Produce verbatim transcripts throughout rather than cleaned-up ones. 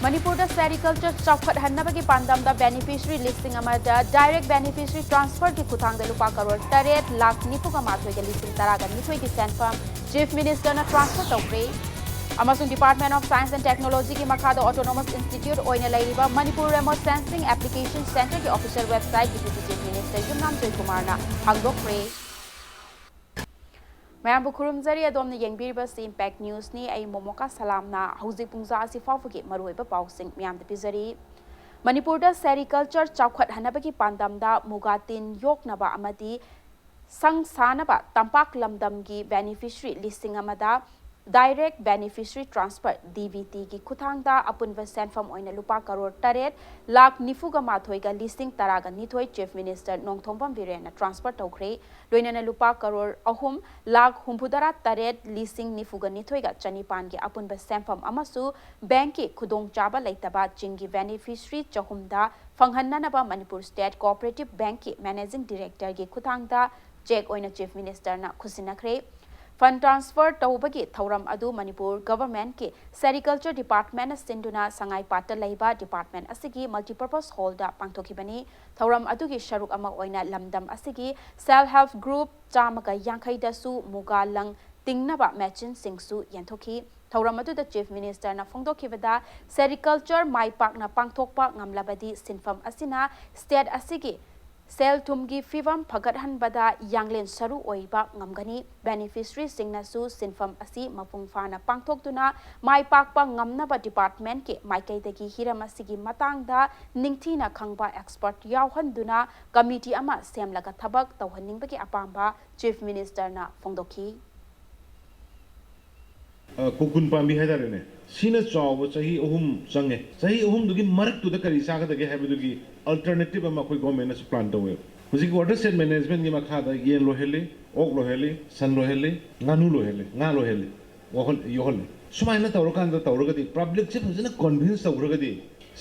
ꯃꯅꯤꯄꯨꯔꯗ sericulture ꯆꯥꯎꯈꯠꯍꯟꯅꯕꯒꯤ ꯄꯥꯟꯗꯝꯗ beneficiary ꯂꯤꯁꯤꯡ ꯑꯃꯗ ꯗꯥꯏꯔꯦꯛ ꯕꯦꯅꯤꯐꯤꯁꯔꯤ ꯇ꯭ꯔꯥꯟꯁꯐꯔꯒꯤ ꯈꯨꯠꯊꯥꯡꯗ ꯂꯨꯄꯥ ꯀꯔꯣꯔ ꯇꯔꯦꯠ ꯂꯥꯈ ꯅꯤꯐꯨꯒ ꯃꯥꯊꯣꯏꯒ ꯂꯤꯁꯤꯡ ꯇꯔꯥꯒ ꯅꯤꯊꯣꯏꯒꯤ ꯁꯦꯟꯐꯝ ꯆꯤꯐ ꯃꯤꯅꯤꯁꯇꯔꯅ ꯇ꯭ꯔꯥꯟꯁꯐꯔ ꯇꯧꯈ꯭ꯔꯦ꯫ ꯑꯃꯁꯨꯡ Department of Science and Technologyꯒꯤ ꯃꯈꯥꯗ autonomous institute ꯑꯣꯏꯅ ꯂꯩꯔꯤꯕ Manipur Remote Sensing Application Centreꯒꯤ official website Deputy Chief Minister ꯌꯨꯝꯅꯥꯝ ꯖꯣꯏꯀꯨꯃꯥꯔꯅ ꯍꯥꯡꯗꯣꯛꯈ꯭ꯔꯦ꯫ ꯃꯌꯥꯝꯕꯨ ꯈꯨꯔꯨꯝꯖꯔꯤ꯫ ꯑꯗꯣꯝꯅ ꯌꯦꯡꯕꯤꯔꯤꯕꯁꯤ Impact Newsꯅꯤ꯫ ꯑꯩ ꯃꯣꯃꯣꯀꯥ ꯁꯂꯥꯝꯅ ꯍꯧꯖꯤꯛ ꯄꯨꯡꯖꯥ ꯑꯁꯤ ꯐꯥꯎꯕꯒꯤ ꯃꯔꯨꯑꯣꯏꯕ ꯄꯥꯎꯁꯤꯡ ꯃꯌꯥꯝꯗ ꯄꯤꯖꯔꯤ꯫ ꯃꯅꯤꯄꯨꯔꯗ ꯁꯦꯔꯤꯀꯜꯆꯔ ꯆꯥꯎꯈꯠꯍꯟꯅꯕꯒꯤ ꯄꯥꯟꯗꯝꯗ ꯃꯨꯒꯥ ꯇꯤꯟ ꯌꯣꯛꯅꯕ ꯑꯃꯗꯤ ꯁꯪ ꯁꯥꯅꯕ ꯇꯝꯄꯥꯛ ꯂꯝꯗꯝꯒꯤ ꯕꯦꯅꯤꯐꯤꯁꯔꯤ ꯂꯤꯁꯤꯡ ꯑꯃꯗ ꯗꯥꯏꯔꯦꯛ ꯕꯦꯅꯤꯐꯤꯁꯔꯤ ꯇ꯭ꯔꯥꯟꯁꯐꯔ, DBTꯒꯤ ꯈꯨꯠꯊꯥꯡꯗ ꯑꯄꯨꯟꯕ ꯁꯦꯟꯐꯝ ꯑꯣꯏꯅ ꯂꯨꯄꯥ ꯀꯔꯣꯔ ꯇꯔꯦꯠ ꯂꯥꯈ ꯅꯤꯐꯨꯒ ꯃꯥꯊꯣꯏꯒ ꯂꯤꯁꯤꯡ ꯇꯔꯥꯒ ꯅꯤꯊꯣꯏ ꯆꯤꯐ ꯃꯤꯅꯤꯁꯇꯔ ꯅꯣꯡꯊꯣꯝꯕꯝ ꯕꯤꯔꯦꯟꯅ ꯇ꯭ꯔꯥꯟꯁꯐꯔ ꯇꯧꯈ꯭ꯔꯦ꯫ ꯂꯣꯏꯅꯅ ꯂꯨꯄꯥ ꯀꯔꯣꯔ ꯑꯍꯨꯝ ꯂꯥꯈ ꯍꯨꯝꯐꯨꯇꯔꯥ ꯇꯔꯦꯠ ꯂꯤꯁꯤꯡ ꯅꯤꯐꯨꯒ ꯅꯤꯊꯣꯏꯒ ꯆꯅꯤꯄꯥꯟꯒꯤ ꯑꯄꯨꯟꯕ ꯁꯦꯟꯐꯝ ꯑꯃꯁꯨ ꯕꯦꯡꯛꯀꯤ ꯈꯨꯗꯣꯡꯆꯥꯕ ꯂꯩꯇꯕ ꯆꯤꯡꯒꯤ ꯕꯦꯅꯤꯐꯤꯁꯔꯤ ꯆꯍꯨꯝꯗ ꯐꯪꯍꯟꯅꯅꯕ ꯃꯅꯤꯄꯨꯔ ꯁ꯭ꯇꯦꯠ ꯀꯣꯑꯣꯄꯔꯦꯇꯤꯚ ꯕꯦꯡꯛꯀꯤ ꯃꯦꯅꯦꯖꯤꯡ ꯗꯤꯔꯦꯛꯇꯔꯒꯤ ꯈꯨꯠꯊꯥꯡꯗ ꯆꯦꯛ ꯑꯣꯏꯅ ꯆꯤꯐ ꯃꯤꯅꯤꯁꯇꯔꯅ ꯈꯨꯠꯁꯤꯟꯅꯈ꯭ꯔꯦ꯫ ꯐꯟ ꯇ꯭ꯔꯥꯟꯁꯐꯔ ꯇꯧꯕꯒꯤ ꯊꯧꯔꯝ ꯑꯗꯨ ꯃꯅꯤꯄꯨꯔ ꯒꯚꯔꯟꯃꯦꯟꯠꯀꯤ ꯁꯦꯔꯤꯀꯜꯆꯔ ꯗꯤꯄꯥꯔꯠꯃꯦꯟꯠꯅ ꯁꯤꯟꯗꯨꯅ ꯁꯉꯥꯏꯄꯥꯠꯇ ꯂꯩꯕ ꯗꯤꯄꯥꯔꯠꯃꯦꯟꯠ ꯑꯁꯤꯒꯤ ꯃꯜꯇꯤꯄꯔꯄꯁ ꯍꯣꯜꯗ ꯄꯥꯡꯊꯣꯛꯈꯤꯕꯅꯤ꯫ ꯊꯧꯔꯝ ꯑꯗꯨꯒꯤ ꯁꯔꯨꯛ ꯑꯃ ꯑꯣꯏꯅ ꯂꯝꯗꯝ ꯑꯁꯤꯒꯤ ꯁꯦꯜꯐ ꯍꯦꯜꯞ ꯒ꯭ꯔꯨꯞ ꯆꯥꯝꯃꯒ ꯌꯥꯡꯈꯩꯗꯁꯨ ꯃꯨꯒꯥ ꯂꯪ ꯇꯤꯡꯅꯕ ꯃꯦꯆꯤꯟꯁꯤꯡꯁꯨ ꯌꯦꯟꯊꯣꯛꯈꯤ꯫ ꯊꯧꯔꯝ ꯑꯗꯨꯗ ꯆꯤꯐ ꯃꯤꯅꯤꯁꯇꯔꯅ ꯐꯣꯡꯗꯣꯛꯈꯤꯕꯗ, ꯁꯦꯔꯤꯀꯜꯆꯔ ꯃꯥꯏ ꯄꯥꯛꯅ ꯄꯥꯡꯊꯣꯛꯄ ꯉꯝꯂꯕꯗꯤ ꯁꯤꯟꯐꯝ ꯑꯁꯤꯅ ꯁ꯭ꯇꯦꯠ ꯑꯁꯤꯒꯤ ꯁꯦꯜ ꯊꯨꯝꯒꯤ ꯐꯤꯚꯝ ꯐꯒꯠꯍꯟꯕꯗ ꯌꯥꯡꯂꯦꯟ ꯁꯔꯨ ꯑꯣꯏꯕ ꯉꯝꯒꯅꯤ꯫ ꯕꯦꯅꯤꯐꯤꯁꯔꯤꯁꯤꯡꯅꯁꯨ ꯁꯤꯟꯐꯝ ꯑꯁꯤ ꯃꯄꯨꯡ ꯐꯥꯅ ꯄꯥꯡꯊꯣꯛꯇꯨꯅ ꯃꯥꯏ ꯄꯥꯛꯄ ꯉꯝꯅꯕ ꯗꯤꯄꯥꯔꯠꯃꯦꯟꯠꯀꯤ ꯃꯥꯏꯀꯩꯗꯒꯤ ꯍꯤꯔꯝ ꯑꯁꯤꯒꯤ ꯃꯇꯥꯡꯗ ꯅꯤꯡꯊꯤꯅ ꯈꯪꯕ ꯑꯦꯛꯁꯄꯔꯠ ꯌꯥꯎꯍꯟꯗꯨꯅ ꯀꯃꯤꯇꯤ ꯑꯃ ꯁꯦꯝꯂꯒ ꯊꯕꯛ ꯇꯧꯍꯟꯅꯤꯡꯕꯒꯤ ꯑꯄꯥꯝꯕ ꯆꯤꯐ ꯃꯤꯅꯤꯁꯇꯔꯅ ꯐꯣꯡꯗꯣꯛꯈꯤ꯫ ꯑ, ꯀꯣꯀꯨꯟ ꯄꯥꯝꯕꯤ ꯍꯥꯏꯇꯥꯔꯦꯅꯦ, ꯁꯤꯅ ꯆꯥꯎꯕ ꯆꯍꯤ ꯑꯍꯨꯝ ꯆꯪꯉꯦ꯫ ꯆꯍꯤ ꯑꯍꯨꯝꯗꯨꯒꯤ ꯃꯔꯛꯇꯨꯗ ꯀꯔꯤ ꯆꯥꯒꯗꯒꯦ ꯍꯥꯏꯕꯗꯨꯒꯤ alternative ꯑꯃ ꯑꯩꯈꯣꯏ ꯒꯣꯔꯃꯦꯟꯅꯁꯨ plan ꯇꯧꯋꯦꯕ꯫ ꯍꯧꯖꯤꯛꯀꯤ watershed managementꯀꯤ ꯃꯈꯥꯗ ꯌꯦꯟ ꯂꯣꯏꯍꯜꯂꯤ, ꯑꯣꯛ ꯂꯣꯏꯍꯜꯂꯤ, ꯁꯟ ꯂꯣꯏꯍꯜꯂꯤ, ꯉꯥꯅꯨ ꯂꯣꯏꯍꯜꯂꯤ, ꯉꯥ ꯂꯣꯏꯍꯜꯂꯤ, ꯋꯥꯍꯜ-, ꯌꯣꯛꯍꯜꯂꯤ꯫ ꯁꯨꯃꯥꯏꯅ ꯇꯧꯔꯀꯥꯟꯗ ꯇꯧꯔꯒꯗꯤ, publicꯁꯦ ꯐꯖꯅ convince ꯇꯧꯈ꯭ꯔꯒꯗꯤ,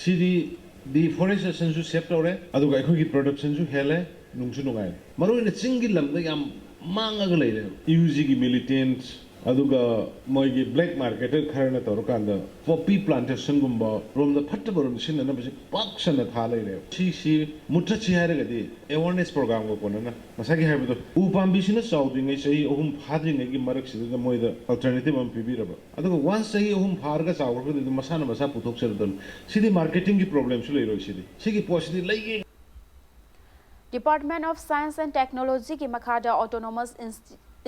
ꯁꯤꯗꯤ deforestationꯁꯨ save ꯇꯧꯔꯦ, ꯑꯗꯨꯒ ꯑꯩꯈꯣꯏꯒꯤ productionꯁꯨ ꯍꯦꯜꯂꯦ, ꯅꯨꯡꯁꯨ ꯅꯨꯡꯉꯥꯏꯔꯦ꯫ ꯃꯔꯨꯑꯣꯏꯅ ꯆꯤꯡꯒꯤ ꯂꯝꯗ ꯌꯥꯝ ꯃꯥꯡꯉꯒ ꯂꯩꯔꯦ꯫ UGꯒꯤ militants, ꯑꯗꯨꯒ ꯃꯣꯏꯒꯤ black market ꯈꯔꯅ ꯇꯧꯔꯀꯥꯟꯗ poppy plantation ꯒꯨꯝꯕ ꯔꯣꯝꯗ ꯐꯠꯇꯕ ꯔꯣꯝꯗ ꯁꯤꯖꯤꯟꯅꯅꯕꯁꯦ ꯄꯥꯛ ꯁꯟꯅ ꯊꯥ ꯂꯩꯔꯦꯕ꯫ ꯁꯤꯁꯤ ꯃꯨꯠꯊꯠꯁꯤ ꯍꯥꯏꯔꯒꯗꯤ awareness program ꯒ ꯀꯣꯟꯅꯅ ꯉꯁꯥꯏꯒꯤ ꯍꯥꯏꯕꯗꯣ, ꯎ ꯄꯥꯝꯕꯤꯁꯤꯅ ꯆꯥꯎꯗ꯭ꯔꯤꯉꯩ, ꯆꯍꯤ ꯑꯍꯨꯝ ꯐꯥꯗ꯭ꯔꯤꯉꯩꯒꯤ ꯃꯔꯛꯁꯤꯗ ꯃꯣꯏꯗ alternative ꯑꯃ ꯄꯤꯕꯤꯔꯕ, ꯑꯗꯨꯒ once ꯆꯍꯤ ꯑꯍꯨꯝ ꯐꯥꯔꯒ ꯆꯥꯎꯈ꯭ꯔꯒꯗꯤ ꯑꯗꯨꯝ ꯃꯁꯥꯅ ꯃꯁꯥ ꯄꯨꯊꯣꯛꯆꯔꯗꯕꯅꯤ꯫ ꯁꯤꯗꯤ marketing ꯒꯤ problem ꯁꯨ ꯂꯩꯔꯣꯏ꯫ ꯁꯤꯗꯤ ꯁꯤꯒꯤ ꯄꯣꯠꯁꯤꯗꯤ ꯂꯩꯒꯦ꯫ Department of Science and Technology ꯒꯤ ꯃꯈꯥꯗ autonomous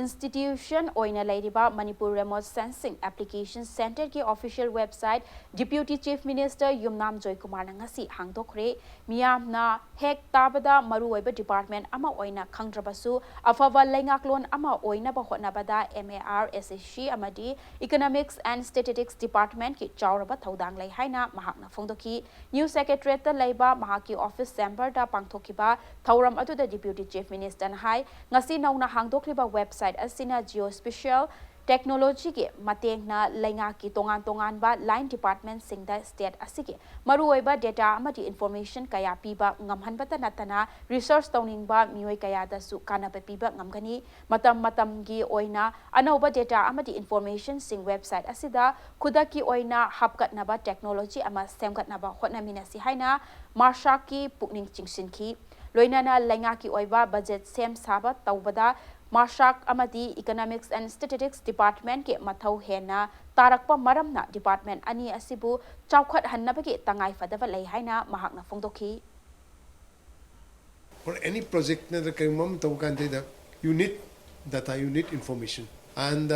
institution ꯑꯣꯏꯅ ꯂꯩꯔꯤꯕ Manipur Remote Sensing Application Centre ꯒꯤ official website Deputy Chief Minister ꯌꯨꯝꯅꯥꯝ ꯖꯣꯏꯀꯨꯃꯥꯔꯅ ꯉꯁꯤ ꯍꯥꯡꯗꯣꯛꯈ꯭ꯔꯦ꯫ ꯃꯤꯌꯥꯝꯅ ꯍꯦꯛ ꯇꯥꯕꯗ ꯃꯔꯨꯑꯣꯏꯕ department ꯑꯃ ꯑꯣꯏꯅ ꯈꯪꯗ꯭ꯔꯕꯁꯨ, ꯑꯐꯕ ꯂꯩꯉꯥꯛꯂꯣꯟ ꯑꯃ ꯑꯣꯏꯅꯕ ꯍꯣꯠꯅꯕꯗ M A R, S S C ꯑꯃꯗꯤ Economics and Statistics Department ꯀꯤ ꯆꯥꯎꯔꯕ ꯊꯧꯗꯥꯡ ꯂꯩ ꯍꯥꯏꯅ ꯃꯍꯥꯛꯅ ꯐꯣꯡꯗꯣꯛꯈꯤ꯫ New Secretariat ꯇ ꯂꯩꯕ ꯃꯍꯥꯛꯀꯤ office chamber ꯗ ꯄꯥꯡꯊꯣꯛꯈꯤꯕ ꯊꯧꯔꯝ ꯑꯗꯨꯗ Deputy Chief Minister ꯅ ꯍꯥꯏ, ꯉꯁꯤ ꯅꯧꯅ ꯍꯥꯡꯗꯣꯛꯂꯤꯕ website ꯑꯁꯤꯅ geospatial technology ꯒꯤ ꯃꯇꯦꯡꯅ ꯂꯩꯉꯥꯛꯀꯤ ꯇꯣꯉꯥꯟ ꯇꯣꯉꯥꯟꯕ line department ꯁꯤꯡꯗ state ꯑꯁꯤꯒꯤ ꯃꯔꯨꯑꯣꯏꯕ data ꯑꯃꯗꯤ information ꯀꯌꯥ ꯄꯤꯕ ꯉꯝꯍꯟꯕꯇ ꯅꯠꯇꯅ, research ꯇꯧꯅꯤꯡꯕ ꯃꯤꯑꯣꯏ ꯀꯌꯥꯗꯁꯨ ꯀꯥꯟꯅꯕ ꯄꯤꯕ ꯉꯝꯒꯅꯤ꯫ ꯃꯇꯝ ꯃꯇꯝꯒꯤ ꯑꯣꯏꯅ ꯑꯅꯧꯕ data ꯑꯃꯗꯤ information ꯁꯤꯡ website ꯑꯁꯤꯗ ꯈꯨꯗꯛꯀꯤ ꯑꯣꯏꯅ ꯍꯥꯞꯀꯠꯅꯕ technology ꯑꯃ ꯁꯦꯝꯒꯠꯅꯕ ꯍꯣꯠꯅꯃꯤꯟꯅꯁꯤ ꯍꯥꯏꯅ MARSHAC ꯀꯤ ꯄꯨꯛꯅꯤꯡ ꯆꯤꯡꯁꯤꯟꯈꯤ꯫ ꯂꯣꯏꯅꯅ ꯂꯩꯉꯥꯛꯀꯤ ꯑꯣꯏꯕ budget ꯁꯦꯝ ꯁꯥꯕ ꯇꯧꯕꯗ MARSHAC ꯑꯃꯗꯤ Economics and Statistics Department ꯀꯤ ꯃꯊꯧ ꯍꯦꯟꯅ ꯇꯥꯔꯛꯄ ꯃꯔꯝꯅ department ꯑꯅꯤ ꯑꯁꯤꯕꯨ ꯆꯥꯎꯈꯠꯍꯟꯅꯕꯒꯤ ꯇꯉꯥꯏ ꯐꯗꯕ ꯂꯩ ꯍꯥꯏꯅ ꯃꯍꯥꯛꯅ ꯐꯣꯡꯗꯣꯛꯈꯤ꯫ For any project ꯅꯠꯇ꯭ꯔꯒ ꯀꯔꯤꯒꯨꯝꯕ ꯑꯃ ꯇꯧꯕ ꯀꯥꯟꯗ unit, data unit information and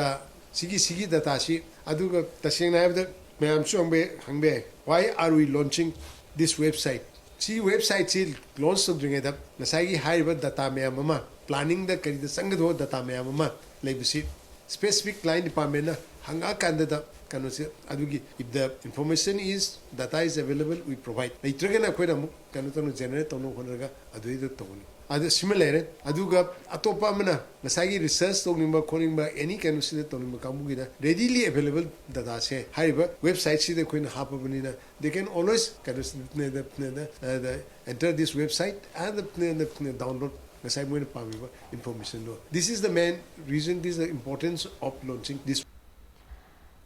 ꯁꯤꯒꯤ ꯁꯤꯒꯤ data ꯁꯤ, ꯑꯗꯨꯒ ꯇꯁꯦꯡꯅ ꯍꯥꯏꯕꯗ ꯃꯌꯥꯝꯁꯨ ꯍꯪꯕ ꯌꯥꯏ, ꯍꯪꯕ ꯌꯥꯏ, "Why are we launching this website?" ꯁꯤ website ꯁꯤ launch ꯇꯧꯗ꯭ꯔꯤꯉꯩꯗ ꯉꯁꯥꯏꯒꯤ ꯍꯥꯏꯔꯤꯕ data ꯃꯌꯥꯝ ꯑꯃ, planning ꯗ ꯀꯔꯤꯗ ꯆꯪꯒꯗꯧꯕ data ꯃꯌꯥꯝ ꯑꯃ ꯂꯩꯕꯁꯤ specific line department ꯅ ꯍꯪꯉꯛꯑꯀꯥꯟꯗꯗ ꯀꯩꯅꯣꯁꯦ, ꯑꯗꯨꯒꯤ "If the information is, data is available, we provide." ꯂꯩꯇ꯭ꯔꯒꯅ ꯑꯩꯈꯣꯏꯅ ꯑꯃꯨꯛ ꯀꯩꯅꯣ ꯇꯧꯅ generate ꯇꯧꯅꯕ ꯍꯣꯠꯅꯔꯒ ꯑꯗꯨꯗꯩꯗ ꯇꯧꯕꯅꯤ꯫ ꯑꯗꯨ ꯁꯤꯃ ꯂꯩꯔꯦ꯫ ꯑꯗꯨꯒ ꯑꯇꯣꯞꯄ ꯑꯃꯅ ꯉꯁꯥꯏꯒꯤ research ꯇꯧꯅꯤꯡꯕ ꯈꯣꯠꯅꯤꯡꯕ, any ꯀꯩꯅꯣꯁꯤꯗ ꯇꯧꯅꯤꯡꯕ ꯀꯥꯡꯕꯨꯒꯤꯅ readily available data ꯁꯦ ꯍꯥꯏꯔꯤꯕ website ꯁꯤꯗ ꯑꯩꯈꯣꯏꯅ ꯍꯥꯞꯄꯕꯅꯤꯅ, they can always ꯀꯩꯅꯣ, enter this website and download ꯉꯁꯥꯏ ꯃꯣꯏꯅ ꯄꯥꯝꯃꯤꯕ informationꯗꯣ, this is the main reason, this is the importance of launching this.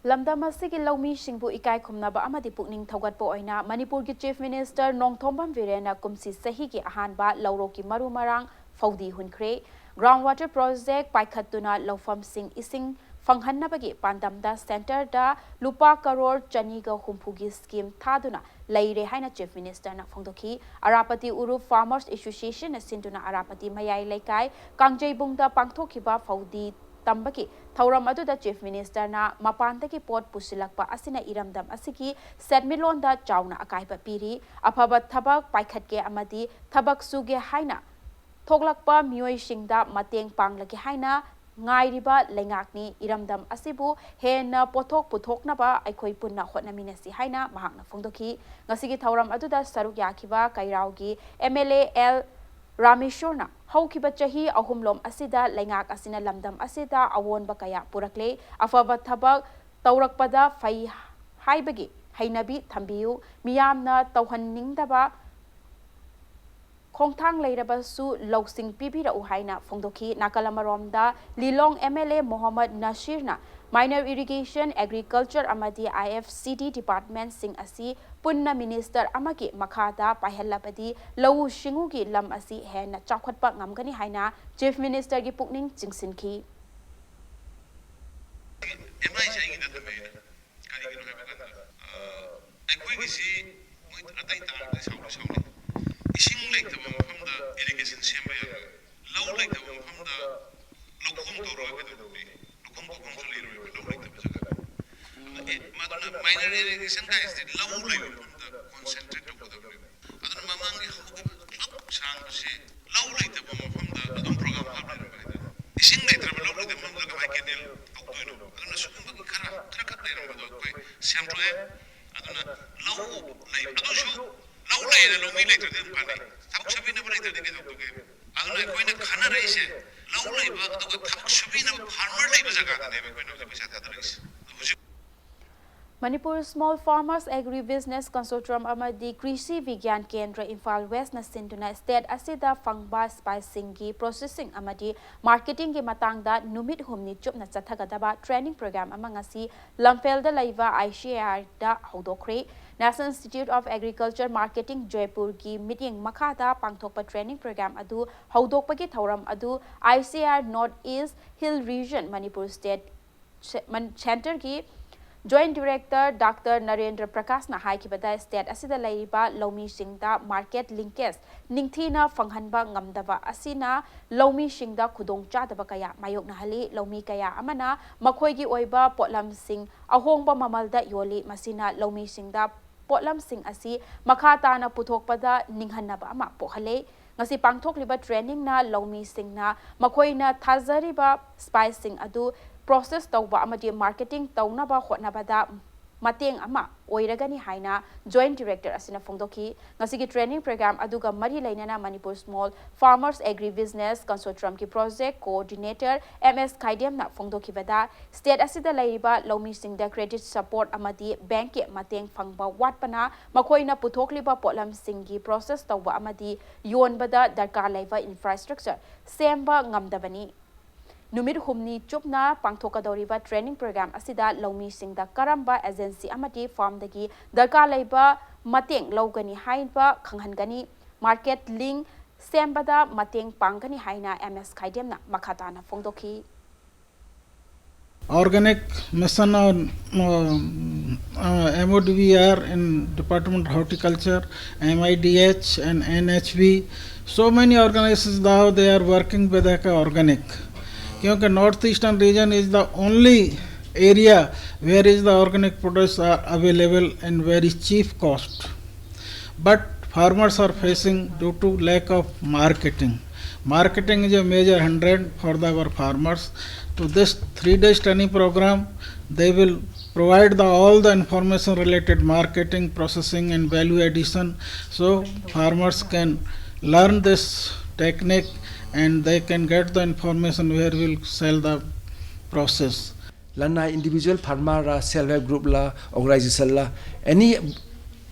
ꯂꯝꯗꯝ ꯑꯁꯤꯒꯤ ꯂꯧꯃꯤꯁꯤꯡꯕꯨ ꯏꯀꯥꯏ ꯈꯨꯝꯅꯕ ꯑꯃꯗꯤ ꯄꯨꯛꯅꯤꯡ ꯊꯧꯒꯠꯄ ꯑꯣꯏꯅ ꯃꯅꯤꯄꯨꯔꯒꯤ Chief Minister ꯅꯣꯡꯊꯣꯝꯕꯝ ꯕꯤꯔꯦꯟꯅ ꯀꯨꯝꯁꯤ ꯆꯍꯤꯒꯤ ꯑꯍꯥꯟꯕ ꯂꯧꯔꯣꯛꯀꯤ ꯃꯔꯨ ꯃꯔꯥꯡ ꯐꯧꯗꯤ ꯍꯨꯟꯈ꯭ꯔꯦ꯫ Ground water project ꯄꯥꯏꯈꯠꯇꯨꯅ ꯂꯧꯐꯝꯁꯤꯡ ꯏꯁꯤꯡ ꯐꯪꯍꯟꯅꯕꯒꯤ ꯄꯥꯟꯗꯝꯗ centreꯗ ꯂꯨꯄꯥ ꯀꯔꯣꯔ ꯆꯅꯤꯒ ꯍꯨꯝꯐꯨꯒꯤ scheme ꯊꯥꯗꯨꯅ ꯂꯩꯔꯦ ꯍꯥꯏꯅ Chief Ministerꯅ ꯐꯣꯡꯗꯣꯛꯈꯤ꯫ ꯑꯔꯥꯄꯇꯤ ꯎꯔꯨꯞ Farmers Associationꯅ ꯁꯤꯟꯗꯨꯅ ꯑꯔꯥꯄꯇꯤ ꯃꯌꯥꯏ ꯂꯩꯀꯥꯏ ꯀꯥꯡꯖꯩꯕꯨꯡꯗ ꯄꯥꯡꯊꯣꯛꯈꯤꯕ ꯐꯧꯗꯤ ꯇꯝꯕꯒꯤ ꯊꯧꯔꯝ ꯑꯗꯨꯗ Chief Ministerꯅ ꯃꯄꯥꯟꯗꯒꯤ ꯄꯣꯠ ꯄꯨꯁꯤꯜꯂꯛꯄ ꯑꯁꯤꯅ ꯏꯔꯝꯗꯝ ꯑꯁꯤꯒꯤ ꯁꯦꯟꯃꯤꯠꯂꯣꯟꯗ ꯆꯥꯎꯅ ꯑꯀꯥꯏꯕ ꯄꯤꯔꯤ, ꯑꯐꯕ ꯊꯕꯛ ꯄꯥꯏꯈꯠꯀꯦ ꯑꯃꯗꯤ ꯊꯕꯛ ꯁꯨꯒꯦ ꯍꯥꯏꯅ ꯊꯣꯛꯂꯛꯄ ꯃꯤꯑꯣꯏꯁꯤꯡꯗ ꯃꯇꯦꯡ ꯄꯥꯡꯂꯒꯦ ꯍꯥꯏꯅ ꯉꯥꯏꯔꯤꯕ ꯂꯩꯉꯥꯛꯅꯤ꯫ ꯏꯔꯝꯗꯝ ꯑꯁꯤꯕꯨ ꯍꯦꯟꯅ ꯄꯣꯠꯊꯣꯛ ꯄꯨꯊꯣꯛꯅꯕ ꯑꯩꯈꯣꯏ ꯄꯨꯟꯅ ꯍꯣꯠꯅꯃꯤꯟꯅꯁꯤ ꯍꯥꯏꯅ ꯃꯍꯥꯛꯅ ꯐꯣꯡꯗꯣꯛꯈꯤ꯫ ꯉꯁꯤꯒꯤ ꯊꯧꯔꯝ ꯑꯗꯨꯗ ꯁꯔꯨꯛ ꯌꯥꯈꯤꯕ ꯀꯩꯔꯥꯎꯒꯤ MLA ꯑꯦꯜ ꯔꯥꯃꯦꯁꯣꯔꯅ ꯍꯧꯈꯤꯕ ꯆꯍꯤ ꯑꯍꯨꯝꯂꯣꯝ ꯑꯁꯤꯗ ꯂꯩꯉꯥꯛ ꯑꯁꯤꯅ ꯂꯝꯗꯝ ꯑꯁꯤꯗ ꯑꯑꯣꯟꯕ ꯀꯌꯥ ꯄꯨꯔꯛꯂꯦ꯫ ꯑꯐꯕ ꯊꯕꯛ ꯇꯧꯔꯛꯄꯗ ꯐꯩ ꯍꯥꯏꯕꯒꯤ ꯍꯩꯅꯕꯤ ꯊꯝꯕꯤꯌꯨ꯫ ꯃꯤꯌꯥꯝꯅ ꯇꯧꯍꯟꯅꯤꯡꯗꯕ ꯈꯣꯡꯊꯥꯡ ꯂꯩꯔꯕꯁꯨ ꯂꯧꯁꯤꯡ ꯄꯤꯕꯤꯔꯛꯎ ꯍꯥꯏꯅ ꯐꯣꯡꯗꯣꯛꯈꯤ꯫ ꯅꯥꯀꯜ ꯑꯃꯔꯣꯝꯗ ꯂꯤꯂꯣꯡ MLA Mohammad ꯅꯁꯤꯔꯅ minor irrigation, agriculture ꯑꯃꯗꯤ IFCD departmentꯁꯤꯡ ꯑꯁꯤ ꯄꯨꯟꯅ minister ꯑꯃꯒꯤ ꯃꯈꯥꯗ ꯄꯥꯏꯍꯜꯂꯕꯗꯤ ꯂꯧꯎ ꯁꯤꯡꯎꯒꯤ ꯂꯝ ꯑꯁꯤ ꯍꯦꯟꯅ ꯆꯥꯎꯈꯠꯄ ꯉꯝꯒꯅꯤ ꯍꯥꯏꯅ Chief Ministerꯒꯤ ꯄꯨꯛꯅꯤꯡ ꯆꯤꯡꯁꯤꯟꯈꯤ꯫ ꯑꯦꯝ ꯑꯥꯏꯁꯦ ꯑꯩꯒꯤ ꯅꯠꯇꯕ ꯑꯩꯅ ꯀꯔꯤꯒꯤꯅꯣ ꯍꯥꯏꯕ ꯀꯥꯟꯗ ꯑꯩꯈꯣꯏꯒꯤꯁꯤ ꯃꯣꯏ ꯑꯇꯩ ꯇꯥꯔꯗꯤ ꯁꯥꯎꯗꯤ ꯁꯥꯎꯅꯤ꯫ ꯏꯁꯤꯡ ꯂꯩꯇꯕ ꯃꯐꯝꯗ irrigation ꯁꯦꯝꯕ ꯌꯥꯔꯣꯏ꯫ ꯂꯧ ꯂꯩꯇꯕ ꯃꯐꯝꯗ ꯂꯧꯈꯣꯡ ꯇꯧꯔꯒ ꯀꯩꯗꯧꯔꯨꯅꯤ? ꯂꯧꯈꯣꯡ ꯇꯧꯐꯝꯁꯨ ꯂꯩꯔꯣꯏꯕ ꯂꯧ ꯂꯩꯇꯕ ꯖꯒꯥꯗ꯫ ꯑꯦ, ꯃꯗꯨꯅ minor irrigation ꯀꯥꯏꯁꯤꯗꯤ ꯂꯧ ꯂꯩꯕ ꯃꯐꯝꯗ concentrate ꯇꯧꯒꯗꯕꯅꯦꯕ꯫ ꯑꯗꯨꯅ ꯃꯃꯥꯡꯒꯤ ꯍꯧꯈꯤꯕ ꯄꯨꯂꯞ ꯁꯥꯡꯕꯁꯦ ꯂꯧ ꯂꯩꯇꯕ ꯃꯐꯝꯗ ꯑꯗꯨꯝ program ꯍꯥꯞ ꯂꯩꯔꯝꯕ ꯍꯥꯏꯇꯥꯔꯦ꯫ ꯏꯁꯤꯡ ꯂꯩꯇ꯭ꯔꯕ ꯂꯧ ꯂꯩꯇꯕ ꯃꯐꯝꯗ ꯀꯃꯥꯏꯅ canal ꯇꯧꯗꯣꯏꯅꯣ? ꯑꯗꯨꯅ ꯁꯤꯒꯨꯝꯕꯒꯤ ꯈꯔ ꯈꯔ ꯈꯛ ꯂꯩꯔꯝꯕꯗꯣ ꯑꯩꯈꯣꯏ ꯁꯦꯝꯗꯣꯛꯑꯦ꯫ ꯑꯗꯨꯅ ꯂꯧ ꯂꯩ ꯑꯗꯨꯁꯨ ꯂꯧ ꯂꯩꯔꯦ, ꯂꯧꯃꯤ ꯂꯩꯇ꯭ꯔꯗꯤ ꯑꯗꯨꯝ ꯀꯥꯟꯅꯩ꯫ ꯊꯕꯛ ꯁꯨꯕꯤꯅꯕ ꯂꯩꯇ꯭ꯔꯗꯤ ꯀꯩꯗꯧꯗꯣꯏꯒꯦ? ꯑꯗꯨꯅ ꯑꯩꯈꯣꯏꯅ ꯈꯟꯅꯔꯛꯏꯁꯦ ꯂꯧ ꯂꯩꯕ ꯑꯗꯨꯒ ꯊꯕꯛ ꯁꯨꯕꯤꯅꯕ farmer ꯂꯩꯕ ꯖꯒꯥꯗꯅꯦꯕ ꯑꯩꯈꯣꯏꯅ ꯍꯧꯖꯤꯛ ꯄꯩꯁꯥ ꯊꯥꯗꯔꯛꯏꯁꯦ꯫ ꯍꯧꯖꯤꯛ Manipur Small Farmers Agri Business Consortium ꯑꯃꯗꯤ ꯀ꯭ꯔꯤꯁꯤ ꯕꯤꯒ꯭ꯌꯥꯟ ꯀꯦꯟꯗ꯭ꯔ ꯏꯝꯐꯥꯜ ꯋꯦꯁꯅ ꯁꯤꯟꯗꯨꯅ state ꯑꯁꯤꯗ ꯐꯪꯕ spiceꯁꯤꯡꯒꯤ processing ꯑꯃꯗꯤ marketingꯒꯤ ꯃꯇꯥꯡꯗ ꯅꯨꯃꯤꯠ ꯍꯨꯝꯅꯤ ꯆꯨꯞꯅ ꯆꯠꯊꯒꯗꯕ training program ꯑꯃ ꯉꯁꯤ ꯂꯝꯐꯦꯜꯗ ꯂꯩꯕ ICARꯗ ꯍꯧꯗꯣꯛꯈ꯭ꯔꯦ꯫ National Institute of Agriculture Marketing ꯖꯣꯏꯄꯨꯔꯒꯤ ꯃꯤꯠꯌꯦꯡ ꯃꯈꯥꯗ ꯄꯥꯡꯊꯣꯛꯄ training program ꯑꯗꯨ ꯍꯧꯗꯣꯛꯄꯒꯤ ꯊꯧꯔꯝ ꯑꯗꯨ ICAR North East Hill Region Manipur state ꯁꯦ-, ꯃꯟ-, centreꯒꯤ Joint Director Doctor Narendra ꯄ꯭ꯔꯀꯥꯁꯅ ꯍꯥꯏꯈꯤꯕꯗ, state ꯑꯁꯤꯗ ꯂꯩꯔꯤꯕ ꯂꯧꯃꯤꯁꯤꯡꯗ market linkage ꯅꯤꯡꯊꯤꯅ ꯐꯪꯍꯟꯕ ꯉꯝꯗꯕ ꯑꯁꯤꯅ ꯂꯧꯃꯤꯁꯤꯡꯗ ꯈꯨꯗꯣꯡꯆꯥꯗꯕ ꯀꯌꯥ ꯃꯥꯌꯣꯛꯅꯍꯜꯂꯤ꯫ ꯂꯧꯃꯤ ꯀꯌꯥ ꯑꯃꯅ ꯃꯈꯣꯏꯒꯤ ꯑꯣꯏꯕ ꯄꯣꯠꯂꯝꯁꯤꯡ ꯑꯍꯣꯡꯕ ꯃꯃꯜꯗ ꯌꯣꯜꯂꯤ꯫ ꯃꯁꯤꯅ ꯂꯧꯃꯤꯁꯤꯡꯗ ꯄꯣꯠꯂꯝꯁꯤꯡ ꯑꯁꯤ ꯃꯈꯥ ꯇꯥꯅ ꯄꯨꯊꯣꯛꯄꯗ ꯅꯤꯡꯍꯟꯅꯕ ꯑꯃ ꯄꯣꯛꯍꯜꯂꯦ꯫ ꯉꯁꯤ ꯄꯥꯡꯊꯣꯛꯂꯤꯕ trainingꯅ ꯂꯧꯃꯤꯁꯤꯡꯅ ꯃꯈꯣꯏꯅ ꯊꯥꯖꯔꯤꯕ spiceꯁꯤꯡ ꯑꯗꯨ process ꯇꯧꯕ ꯑꯃꯗꯤ marketing ꯇꯧꯅꯕ ꯍꯣꯠꯅꯕꯗ ꯃꯇꯦꯡ ꯑꯃ ꯑꯣꯏꯔꯒꯅꯤ ꯍꯥꯏꯅ Joint Director ꯑꯁꯤꯅ ꯐꯣꯡꯗꯣꯛꯈꯤ꯫ ꯉꯁꯤꯒꯤ training program ꯑꯗꯨꯒ ꯃꯔꯤ ꯂꯩꯅꯅ Manipur Small Farmers Agri Business Consortiumꯒꯤ project coordinator M S ꯈꯥꯏꯗꯦꯝꯅ ꯐꯣꯡꯗꯣꯛꯈꯤꯕꯗ, state ꯑꯁꯤꯗ ꯂꯩꯔꯤꯕ ꯂꯧꯃꯤꯁꯤꯡꯗ credit support ꯑꯃꯗꯤ bankꯀꯤ ꯃꯇꯦꯡ ꯐꯪꯕ ꯋꯥꯠꯄꯅ ꯃꯈꯣꯏꯅ ꯄꯨꯊꯣꯛꯂꯤꯕ ꯄꯣꯠꯂꯝꯁꯤꯡꯒꯤ process ꯇꯧꯕ ꯑꯃꯗꯤ ꯌꯣꯟꯕꯗ ꯗꯔꯀꯥꯔ ꯂꯩꯕ infrastructure ꯁꯦꯝꯕ ꯉꯝꯗꯕꯅꯤ꯫ ꯅꯨꯃꯤꯠ ꯍꯨꯝꯅꯤ ꯆꯨꯞꯅ ꯄꯥꯡꯊꯣꯛꯀꯗꯧꯔꯤꯕ training program ꯑꯁꯤꯗ ꯂꯧꯃꯤꯁꯤꯡꯗ ꯀꯔꯝꯕ agency ꯑꯃꯗꯤ firmꯗꯒꯤ ꯗꯔꯀꯥꯔ ꯂꯩꯕ ꯃꯇꯦꯡ ꯂꯧꯒꯅꯤ ꯍꯥꯏꯕ ꯈꯪꯍꯟꯒꯅꯤ꯫ Market link ꯁꯦꯝꯕꯗ ꯃꯇꯦꯡ ꯄꯥꯡꯒꯅꯤ ꯍꯥꯏꯅ M S ꯈꯥꯏꯗꯦꯝꯅ ꯃꯈꯥ ꯇꯥꯅ ꯐꯣꯡꯗꯣꯛꯈꯤ꯫ Organic Mission on um, uh, M O D V R in Department of Horticulture, M I D H and N H B. So many organizations now they are working with the organic. क्योंकि North Eastern region is the only area where is the organic products are available in very cheap cost. But farmers are facing due to lack of marketing. Marketing is a major hindrance for the, our farmers. To this three days training program, they will provide the all the information related marketing, processing and value addition, so farmers can learn this technique and they can get the information where will sell the process. ꯂꯅꯥꯏ individual farmer ꯔ, self help group ꯂ, organization ꯂ, any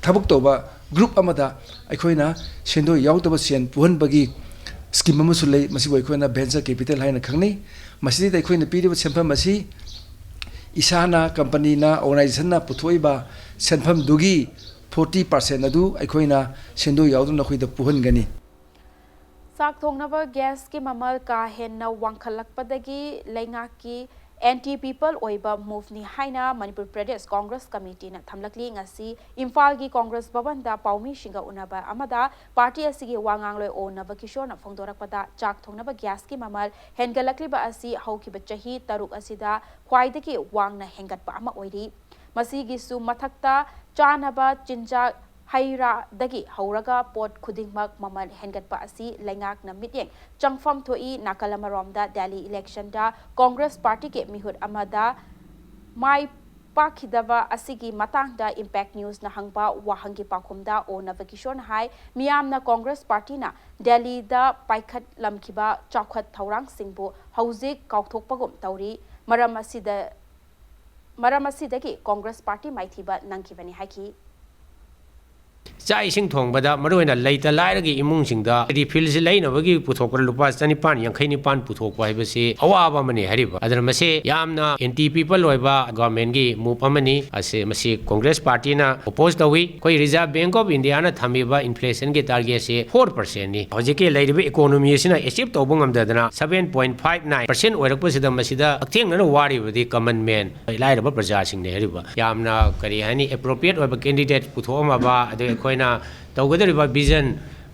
ꯊꯕꯛ ꯇꯧꯕ group ꯑꯃꯗ ꯑꯩꯈꯣꯏꯅ ꯁꯦꯟꯗꯣꯏ ꯌꯥꯎꯗꯕ ꯁꯦꯟ ꯄꯨꯍꯟꯕꯒꯤ scheme ꯑꯃꯁꯨ ꯂꯩ꯫ ꯃꯁꯤꯕꯨ ꯑꯩꯈꯣꯏꯅ venture capital ꯍꯥꯏꯅ ꯈꯪꯅꯩ꯫ ꯃꯁꯤꯗꯩꯗ ꯑꯩꯈꯣꯏꯅ ꯄꯤꯔꯤꯕ ꯁꯦꯟꯐꯝ ꯑꯁꯤ ꯏꯁꯥꯅ, company ꯅ, organization ꯅ ꯄꯨꯊꯣꯛꯏꯕ ꯁꯦꯟꯐꯝꯗꯨꯒꯤ forty percent ꯑꯗꯨ ꯑꯩꯈꯣꯏꯅ ꯁꯦꯟꯗꯣꯏ ꯌꯥꯎꯗꯅ ꯅꯈꯣꯏꯗ ꯄꯨꯍꯟꯒꯅꯤ꯫ ꯆꯥꯛ ꯊꯣꯡꯅꯕ gas ꯀꯤ ꯃꯃꯜ ꯀꯥ ꯍꯦꯟꯅ ꯋꯥꯡꯈꯠꯂꯛꯄꯗꯒꯤ ꯂꯩꯉꯥꯛꯀꯤ anti people ꯑꯣꯏꯕ move ꯅꯤ ꯍꯥꯏꯅ ꯃꯅꯤꯄꯨꯔ ꯄ꯭ꯔꯗꯦꯁ ꯀꯣꯡꯒ꯭ꯔꯦꯁ ꯀꯃꯤꯇꯤꯅ ꯊꯝꯂꯛꯂꯤ꯫ ꯉꯁꯤ ꯏꯝꯐꯥꯜꯒꯤ ꯀꯣꯡꯒ꯭ꯔꯦꯁ ꯚꯕꯟꯗ ꯄꯥꯎꯃꯤꯁꯤꯡꯒ ꯎꯅꯕ ꯑꯃꯗ party ꯑꯁꯤꯒꯤ ꯋꯥ ꯉꯥꯡꯂꯣꯏ ꯑꯣ ꯅꯕꯀꯤꯁꯣꯔꯅ ꯐꯣꯡꯗꯣꯔꯛꯄꯗ, ꯆꯥꯛ ꯊꯣꯡꯅꯕ gas ꯀꯤ ꯃꯃꯜ ꯍꯦꯟꯒꯠꯂꯛꯂꯤꯕ ꯑꯁꯤ ꯍꯧꯈꯤꯕ ꯆꯍꯤ ꯇꯔꯨꯛ ꯑꯁꯤꯗ ꯈ꯭ꯋꯥꯏꯗꯒꯤ ꯋꯥꯡꯅ ꯍꯦꯟꯒꯠꯄ ꯑꯃ ꯑꯣꯏꯔꯤ꯫ ꯃꯁꯤꯒꯤꯁꯨ ꯃꯊꯛꯇ, ꯆꯥꯅꯕ ꯆꯤꯟꯖꯥꯛ, ꯍꯩ ꯔꯥꯗꯒꯤ ꯍꯧꯔꯒ ꯄꯣꯠ ꯈꯨꯗꯤꯡꯃꯛ ꯃꯃꯜ ꯍꯦꯟꯒꯠꯄ ꯑꯁꯤ ꯂꯩꯉꯥꯛꯅ ꯃꯤꯠꯌꯦꯡ ꯆꯪꯐꯝ ꯊꯣꯛꯏ꯫ ꯅꯥꯀꯜ ꯑꯃꯔꯣꯝꯗ, ꯗꯦꯜꯂꯤ election ꯗ ꯀꯣꯡꯒ꯭ꯔꯦꯁ party ꯒꯤ ꯃꯤꯍꯨꯠ ꯑꯃꯗ ꯃꯥꯏ ꯄꯥꯛꯈꯤꯗꯕ ꯑꯁꯤꯒꯤ ꯃꯇꯥꯡꯗ Impact News ꯅ ꯍꯪꯕ ꯋꯥꯍꯪꯒꯤ ꯄꯥꯎꯈꯨꯝꯗ ꯑꯣ ꯅꯕꯀꯤꯁꯣꯔꯅ ꯍꯥꯏ, ꯃꯤꯌꯥꯝꯅ ꯀꯣꯡꯒ꯭ꯔꯦꯁ party ꯅ ꯗꯦꯜꯂꯤꯗ ꯄꯥꯏꯈꯠꯂꯝꯈꯤꯕ ꯆꯥꯎꯈꯠ ꯊꯧꯔꯥꯡꯁꯤꯡꯕꯨ ꯍꯧꯖꯤꯛ ꯀꯥꯎꯊꯣꯛꯄꯒꯨꯝ ꯇꯧꯔꯤ꯫ ꯃꯔꯝ ꯑꯁꯤꯗ, ꯃꯔꯝ ꯑꯁꯤꯗꯒꯤ ꯀꯣꯡꯒ꯭ꯔꯦꯁ party ꯃꯥꯏꯊꯤꯕ ꯅꯪꯈꯤꯕꯅꯤ ꯍꯥꯏꯈꯤ꯫ ꯆꯥꯛ ꯏꯁꯤꯡ ꯊꯣꯡꯕꯗ ꯃꯔꯨꯑꯣꯏꯅ ꯂꯩꯇ ꯂꯥꯏꯔꯒꯤ ꯏꯃꯨꯡꯁꯤꯡꯗ refill ꯁꯤ ꯂꯩꯅꯕꯒꯤ ꯄꯨꯊꯣꯛꯄꯗ ꯂꯨꯄꯥ ꯆꯅꯤꯄꯥꯟ ꯌꯥꯡꯈꯩ ꯅꯤꯄꯥꯟ ꯄꯨꯊꯣꯛꯄ ꯍꯥꯏꯕꯁꯤ ꯑꯋꯥꯕ ꯑꯃꯅꯤ ꯍꯥꯏꯔꯤꯕ꯫ ꯑꯗꯨꯅ ꯃꯁꯤ ꯌꯥꯝꯅ anti people ꯑꯣꯏꯕ government ꯀꯤ move ꯑꯃꯅꯤ꯫ ꯑꯁꯤ, ꯃꯁꯤ ꯀꯣꯡꯒ꯭ꯔꯦꯁ party ꯅ oppose ꯇꯧꯏ꯫ ꯑꯩꯈꯣꯏ Reserve Bank of India ꯅ ꯊꯝꯃꯤꯕ inflation ꯒꯤ target ꯁꯤ four percent ꯅꯤ꯫ ꯍꯧꯖꯤꯛꯀꯤ ꯂꯩꯔꯤꯕ economy ꯑꯁꯤꯅ achieve ꯇꯧꯕ ꯉꯝꯗꯗꯅ seven point five nine percent ꯑꯣꯏꯔꯛꯄꯁꯤꯗ ꯃꯁꯤꯗ ꯍꯛꯊꯦꯡꯅꯅ ꯋꯥꯔꯤꯕꯗꯤ common man, ꯂꯥꯏꯔꯕ ꯄ꯭ꯔꯖꯥꯁꯤꯡꯅꯤ ꯍꯥꯏꯔꯤꯕ꯫ ꯌꯥꯝꯅ, ꯀꯔꯤ ꯍꯥꯏꯅꯤ, appropriate ꯑꯣꯏꯕ candidate ꯄꯨꯊꯣꯛꯑꯝꯃꯕ, ꯑꯗꯩ ꯑꯩꯈꯣꯏꯅ ꯇꯧꯒꯗꯧꯔꯤꯕ vision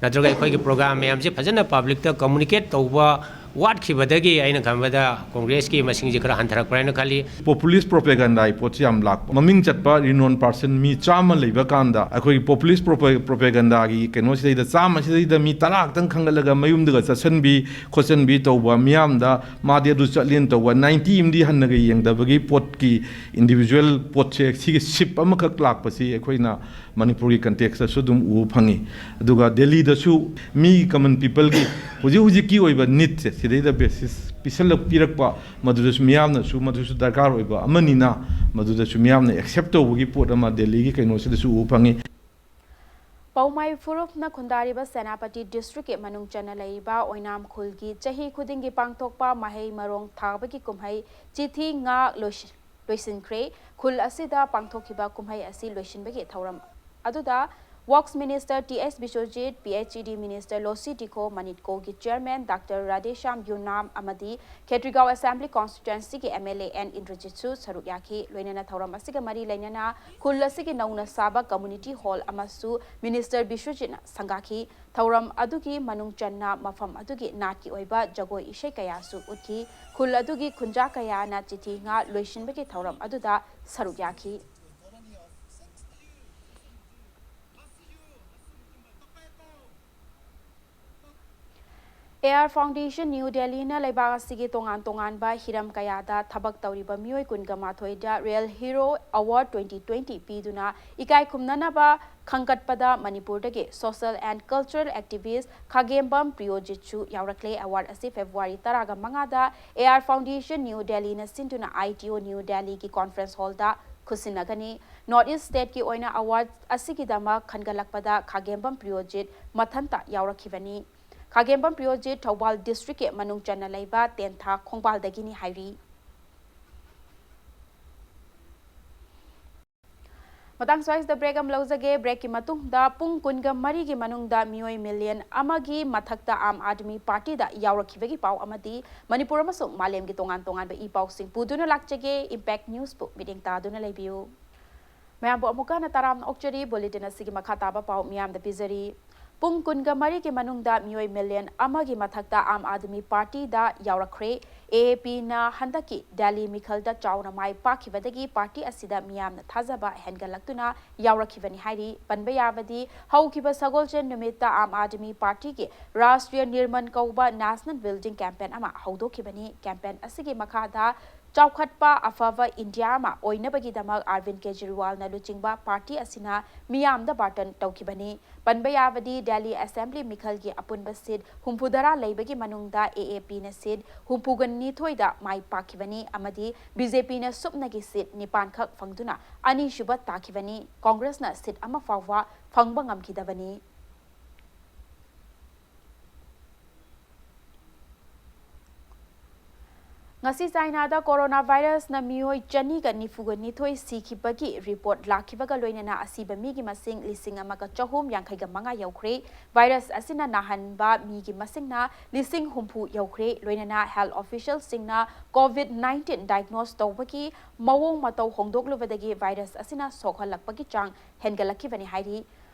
ꯅꯠꯇ꯭ꯔꯒ ꯑꯩꯈꯣꯏꯒꯤ program ꯃꯌꯥꯝꯁꯦ ꯐꯖꯅ public ꯇ communicate ꯇꯧꯕ ꯋꯥꯠꯈꯤꯕꯗꯒꯤ ꯑꯩꯅ ꯈꯟꯕꯗ ꯀꯣꯡꯒ꯭ꯔꯦꯁꯀꯤ ꯃꯁꯤꯡꯁꯦ ꯈꯔ ꯍꯟꯊꯔꯛꯄ꯭ꯔꯥ ꯍꯥꯏꯅ ꯈꯜꯂꯤ꯫ Populist propaganda ꯒꯤ ꯄꯣꯠꯁꯤ ꯌꯥꯝ ꯂꯥꯛꯄ꯫ ꯃꯃꯤꯡ ꯆꯠꯄ renowned person ꯃꯤ ꯆꯥꯝꯃ ꯂꯩꯕ ꯀꯥꯟꯗ, ꯑꯩꯈꯣꯏꯒꯤ populist propa-, propaganda ꯒꯤ ꯀꯩꯅꯣꯁꯤꯗꯩꯗ ꯆꯥꯝꯃꯁꯤꯗꯩꯗ ꯃꯤ ꯇꯔꯥ ꯈꯛꯇꯪ ꯈꯟꯒꯠꯂꯒ ꯃꯌꯨꯝꯗꯒ ꯆꯠꯁꯟꯕꯤ ꯈꯣꯠꯆꯟꯕꯤ ꯇꯧꯕ, ꯃꯤꯌꯥꯝꯗ ꯃꯥꯗꯤ ꯑꯗꯨ ꯆꯠꯂꯦꯅ ꯇꯧꯕ, ninety ꯑꯃꯗꯤ ꯍꯟꯅꯒ ꯌꯦꯡꯗꯕꯒꯤ ꯄꯣꯠꯀꯤ individual ꯄꯣꯠꯁꯦ, ꯁꯤꯒꯤ shift ꯑꯃꯈꯛ ꯂꯥꯛꯄꯁꯤ ꯑꯩꯈꯣꯏꯅ ꯃꯅꯤꯄꯨꯔꯒꯤ context ꯇꯁꯨ ꯑꯗꯨꯝ ꯎꯕ ꯐꯪꯉꯤ꯫ ꯑꯗꯨꯒ ꯗꯦꯜꯂꯤꯗꯁꯨ ꯃꯤ common people ꯒꯤ ꯍꯧꯖꯤꯛ ꯍꯧꯖꯤꯛꯀꯤ ꯑꯣꯏꯕ need ꯁꯦ ꯁꯤꯗꯩꯗ basis ꯄꯤꯁꯜꯂꯛ ꯄꯤꯔꯛꯄ, ꯃꯗꯨꯗꯁꯨ ꯃꯤꯌꯥꯝꯅꯁꯨ ꯃꯗꯨꯁꯨ ꯗꯔꯀꯥꯔ ꯑꯣꯏꯕ ꯑꯃꯅꯤꯅ, ꯃꯗꯨꯗꯁꯨ ꯃꯤꯌꯥꯝꯅ ꯑꯦꯛꯁꯦꯞ ꯇꯧꯕꯒꯤ ꯄꯣꯠ ꯑꯃ ꯗꯦꯜꯂꯤꯒꯤ ꯀꯩꯅꯣꯁꯤꯗꯁꯨ ꯎꯕ ꯐꯪꯉꯤ꯫ ꯄꯥꯎꯃꯥꯏ ꯐꯨꯔꯨꯞꯅ ꯈꯨꯟꯗꯥꯔꯤꯕ ꯁꯦꯅꯥꯄꯇꯤ ꯗꯤꯁꯇ꯭ꯔꯤꯛꯀꯤ ꯃꯅꯨꯡ ꯆꯟꯅ ꯂꯩꯔꯤꯕ ꯑꯣꯏꯅꯥꯝ ꯈꯨꯜꯒꯤ ꯆꯍꯤ ꯈꯨꯗꯤꯡꯒꯤ ꯄꯥꯡꯊꯣꯛꯄ ꯃꯍꯩ ꯃꯔꯣꯡ ꯊꯥꯕꯒꯤ ꯀꯨꯝꯍꯩ ꯆꯤꯊꯤ ꯉꯥ ꯂꯣꯏꯁꯤ-, ꯂꯣꯏꯁꯤꯟꯈ꯭ꯔꯦ꯫ ꯈꯨꯜ ꯑꯁꯤꯗ ꯄꯥꯡꯊꯣꯛꯈꯤꯕ ꯀꯨꯝꯍꯩ ꯑꯁꯤ ꯂꯣꯏꯁꯤꯟꯕꯒꯤ ꯊꯧꯔꯝ ꯑꯗꯨꯗ Works Minister T S Biswajit, P H E D Minister Losii Dikho, ꯃꯅꯤꯠꯀꯣꯒꯤ Chairman Doctor ꯔꯥꯙꯦꯁ꯭ꯌꯥꯝ ꯌꯨꯅꯥꯝ ꯑꯃꯗꯤ ꯈꯦꯇ꯭ꯔꯤꯒꯥꯎ Assembly Constituencyꯒꯤ ꯑꯦꯝ ꯑꯦꯜ ꯑꯦ ꯑꯦꯟ ꯏꯟꯗ꯭ꯔꯖꯤꯠꯁꯨ ꯁꯔꯨꯛ ꯌꯥꯈꯤ꯫ ꯂꯣꯏꯅꯅ ꯊꯧꯔꯝ ꯑꯁꯤꯒ ꯃꯔꯤ ꯂꯩꯅꯅ ꯈꯨꯜ ꯑꯁꯤꯒꯤ ꯅꯧꯅ ꯁꯥꯕ community hall ꯑꯃꯁꯨ Minister ꯕꯤꯁ꯭ꯋꯖꯤꯠꯅ ꯁꯪꯒꯥꯈꯤ꯫ ꯊꯧꯔꯝ ꯑꯗꯨꯒꯤ ꯃꯅꯨꯡ ꯆꯟꯅ ꯃꯐꯝ ꯑꯗꯨꯒꯤ ꯅꯥꯠꯀꯤ ꯑꯣꯏꯕ ꯖꯒꯣꯏ ꯏꯁꯩ ꯀꯌꯥꯁꯨ ꯎꯠꯈꯤ꯫ ꯈꯨꯜ ꯑꯗꯨꯒꯤ ꯈꯨꯟꯖꯥ ꯀꯌꯥꯅ ꯆꯤꯊꯤ ꯉꯥ ꯂꯣꯏꯁꯤꯟꯕꯒꯤ ꯊꯧꯔꯝ ꯑꯗꯨꯗ ꯁꯔꯨꯛ ꯌꯥꯈꯤ꯫ ꯑꯦ ꯑꯥꯔ Foundation New Delhiꯅ ꯂꯩꯕꯥꯛ ꯑꯁꯤꯒꯤ ꯇꯣꯉꯥꯟ ꯇꯣꯉꯥꯟꯕ ꯍꯤꯔꯝ ꯀꯌꯥꯗ ꯊꯕꯛ ꯇꯧꯔꯤꯕ ꯃꯤꯑꯣꯏ ꯀꯨꯟꯒ ꯃꯥꯊꯣꯏꯗ Real Hero Award twenty twenty ꯄꯤꯗꯨꯅ ꯏꯀꯥꯏ ꯈꯨꯝꯅꯅꯕ ꯈꯟꯒꯠꯄꯗ ꯃꯅꯤꯄꯨꯔꯗꯒꯤ social and cultural activist ꯈꯥꯒꯦꯝꯕꯝ ꯄ꯭ꯔꯤꯌꯣꯖꯤꯠꯁꯨ ꯌꯥꯎꯔꯛꯂꯦ꯫ Award ꯑꯁꯤ February ꯇꯔꯥꯒ ꯃꯉꯥꯗ ꯑꯦ ꯑꯥꯔ Foundation New Delhiꯅ ꯁꯤꯟꯗꯨꯅ ꯑꯥꯏ ꯇꯤ ꯑꯣ New Delhiꯒꯤ conference hallꯗ ꯈꯨꯠꯁꯤꯟꯅꯒꯅꯤ꯫ North East stateꯀꯤ ꯑꯣꯏꯅ award ꯑꯁꯤꯒꯤꯗꯃꯛ ꯈꯟꯒꯠꯂꯛꯄꯗ ꯈꯥꯒꯦꯝꯕꯝ ꯄ꯭ꯔꯤꯌꯣꯖꯤꯠ ꯃꯊꯟꯇ ꯌꯥꯎꯔꯛꯈꯤꯕꯅꯤ꯫ ꯈꯥꯒꯦꯝꯕꯝ ꯄ꯭ꯔꯤꯌꯣꯖꯤꯠ ꯊꯧꯕꯥꯜ districtꯀꯤ ꯃꯅꯨꯡ ꯆꯟꯅ ꯂꯩꯕ ꯇꯦꯟꯊꯥ ꯈꯣꯡꯕꯥꯜꯗꯒꯤꯅꯤ ꯍꯥꯏꯔꯤ꯫ ꯃꯇꯥꯡ ꯁ꯭ꯋꯥꯏꯁꯤꯗ break ꯑꯃ ꯂꯧꯖꯒꯦ꯫ Breakꯀꯤ ꯃꯇꯨꯡꯗ ꯄꯨꯡ ꯀꯨꯟꯒ ꯃꯔꯤꯒꯤ ꯃꯅꯨꯡꯗ ꯃꯤꯑꯣꯏ million ꯑꯃꯒꯤ ꯃꯊꯛꯇ ꯑꯥꯝ ꯑꯥꯗꯃꯤ ꯄꯥꯔꯇꯤꯗ ꯌꯥꯎꯔꯛꯈꯤꯕꯒꯤ ꯄꯥꯎ ꯑꯃꯗꯤ ꯃꯅꯤꯄꯨꯔ ꯑꯃꯁꯨꯡ ꯃꯥꯂꯦꯝꯒꯤ ꯇꯣꯉꯥꯟ ꯇꯣꯉꯥꯟꯕ ꯏ ꯄꯥꯎꯁꯤꯡ ꯄꯨꯗꯨꯅ ꯂꯥꯛꯆꯒꯦ꯫ Impact Newsꯄꯨ ꯃꯤꯠꯌꯦꯡ ꯇꯥꯗꯨꯅ ꯂꯩꯕꯤꯌꯨ꯫ ꯃꯌꯥꯝꯕꯨ ꯑꯃꯨꯛꯀ ꯍꯟꯅ ꯇꯔꯥꯝꯅ ꯑꯣꯛꯆꯔꯤ꯫ Bulletin ꯑꯁꯤꯒꯤ ꯃꯈꯥ ꯇꯥꯕ ꯄꯥꯎ ꯃꯤꯌꯥꯝꯗ ꯄꯤꯖꯔꯤ꯫ ꯄꯨꯡ ꯀꯨꯟꯒ ꯃꯔꯤꯒꯤ ꯃꯅꯨꯡꯗ ꯃꯤꯑꯣꯏ million ꯑꯃꯒꯤ ꯃꯊꯛꯇ ꯑꯥꯝ ꯑꯥꯗꯃꯤ ꯄꯥꯔꯇꯤꯗ ꯌꯥꯎꯔꯛꯈ꯭ꯔꯦ꯫ ꯑꯦ ꯑꯦ ꯄꯤꯅ ꯍꯟꯗꯛꯀꯤ ꯗꯦꯜꯂꯤ ꯃꯤꯈꯜꯗ ꯆꯥꯎꯅ ꯃꯥꯏ ꯄꯥꯛꯈꯤꯕꯗꯒꯤ ꯄꯥꯔꯇꯤ ꯑꯁꯤꯗ ꯃꯤꯌꯥꯝꯅ ꯊꯥꯖꯕ ꯍꯦꯟꯒꯠꯂꯛꯇꯨꯅ ꯌꯥꯎꯔꯛꯈꯤꯕꯅꯤ ꯍꯥꯏꯔꯤ꯫ ꯄꯟꯕ ꯌꯥꯕꯗꯤ ꯍꯧꯈꯤꯕ ꯁꯒꯣꯜꯁꯦꯟ ꯅꯨꯃꯤꯠꯇ ꯑꯥꯝ ꯑꯥꯗꯃꯤ ꯄꯥꯔꯇꯤꯒꯤ ꯔꯥꯁꯇ꯭ꯔꯤꯌ ꯅꯤꯔꯃꯟ ꯀꯧꯕ national building campaign ꯑꯃ ꯍꯧꯗꯣꯛꯈꯤꯕꯅꯤ꯫ Campaign ꯑꯁꯤꯒꯤ ꯃꯈꯥꯗ ꯆꯥꯎꯈꯠꯄ ꯑꯐꯕ ꯏꯟꯗꯤꯌꯥ ꯑꯃ ꯑꯣꯏꯅꯕꯒꯤꯗꯃꯛ ꯑꯔꯕꯤꯟꯗ ꯀꯦꯖꯔꯤꯋꯥꯜꯅ ꯂꯨꯆꯤꯡꯕ ꯄꯥꯔꯇꯤ ꯑꯁꯤꯅ ꯃꯤꯌꯥꯝꯗ ꯕꯥꯔꯇꯟ ꯇꯧꯈꯤꯕꯅꯤ꯫ ꯄꯟꯕ ꯌꯥꯕꯗꯤ, ꯗꯦꯜꯂꯤ ꯑꯦꯁꯦꯝꯕ꯭ꯂꯤ ꯃꯤꯈꯜꯒꯤ ꯑꯄꯨꯟꯕ ꯁꯤꯠ ꯍꯨꯝꯐꯨꯇꯔꯥ ꯂꯩꯕꯒꯤ ꯃꯅꯨꯡꯗ ꯑꯦ ꯑꯦ ꯄꯤꯅ ꯁꯤꯠ ꯍꯨꯝꯐꯨꯒ ꯅꯤꯊꯣꯏꯗ ꯃꯥꯏ ꯄꯥꯛꯈꯤꯕꯅꯤ ꯑꯃꯗꯤ ꯕꯤ ꯖꯦ ꯄꯤꯅ ꯁꯨꯞꯅꯒꯤ ꯁꯤꯠ ꯅꯤꯄꯥꯟꯈꯛ ꯐꯪꯗꯨꯅ ꯑꯅꯤꯁꯨꯕ ꯇꯥꯈꯤꯕꯅꯤ꯫ ꯀꯣꯡꯒ꯭ꯔꯦꯁꯅ ꯁꯤꯠ ꯑꯃ ꯐꯥꯎꯕ ꯐꯪꯕ ꯉꯝꯈꯤꯗꯕꯅꯤ꯫ ꯉꯁꯤ ꯆꯥꯏꯅꯥꯗ ꯀꯣꯔꯣꯅꯥ ꯚꯥꯏꯔꯁꯅ ꯃꯤꯑꯣꯏ ꯆꯅꯤꯒ ꯅꯤꯐꯨꯒ ꯅꯤꯊꯣꯏ ꯁꯤꯈꯤꯕꯒꯤ ꯔꯤꯄꯣꯔꯠ ꯂꯥꯛꯈꯤꯕꯒ ꯂꯣꯏꯅꯅ ꯑꯁꯤꯕ ꯃꯤꯒꯤ ꯃꯁꯤꯡ ꯂꯤꯁꯤꯡ ꯑꯃꯒ ꯆꯍꯨꯝ ꯌꯥꯡꯈꯩꯒ ꯃꯉꯥ ꯌꯧꯈ꯭ꯔꯦ꯫ ꯚꯥꯏꯔꯁ ꯑꯁꯤꯅ ꯅꯥꯍꯟꯕ ꯃꯤꯒꯤ ꯃꯁꯤꯡꯅ ꯂꯤꯁꯤꯡ ꯍꯨꯝꯐꯨ ꯌꯧꯈ꯭ꯔꯦ꯫ ꯂꯣꯏꯅꯅ ꯍꯦꯜꯊ ꯑꯣꯐꯤꯁꯤꯌꯦꯜꯁꯤꯡꯅ ꯀꯣꯚꯤꯗ ꯅꯥꯏꯟꯇꯤꯟ ꯗꯥꯏꯒꯅꯣꯁ ꯇꯧꯕꯒꯤ ꯃꯑꯣꯡ ꯃꯇꯧ ꯍꯣꯡꯗꯣꯛꯂꯨꯕꯗꯒꯤ ꯚꯥꯏꯔꯁ ꯑꯁꯤꯅ ꯁꯣꯛꯍꯜꯂꯛꯄꯒꯤ ꯆꯥꯡ ꯍꯦꯟꯒꯠꯂꯛꯈꯤꯕꯅꯤ ꯍꯥꯏꯔꯤ꯫